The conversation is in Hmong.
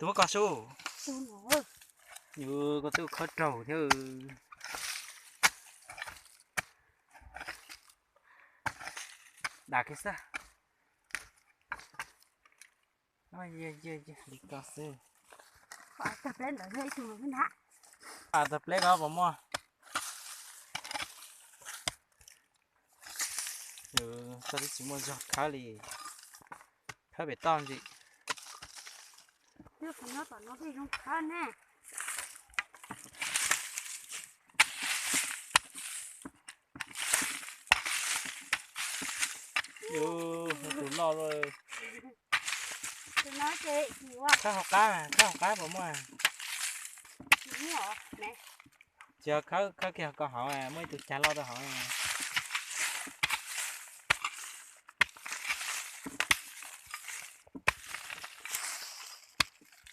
Tus muab koj sub. Yus koj twb khawb raug thiab. Dam kiag xwb. Li ko xwb. Tag pleb ko puas muaj? Koj twb tsis muaj zog khawb li. Khawb pem toj ntsis. Tus loj. Khawb hauv qab, khawb hauv qab puas muaj? Tsis, khawb kiag ko hauv, muaj ib tug cag loj rau hauv.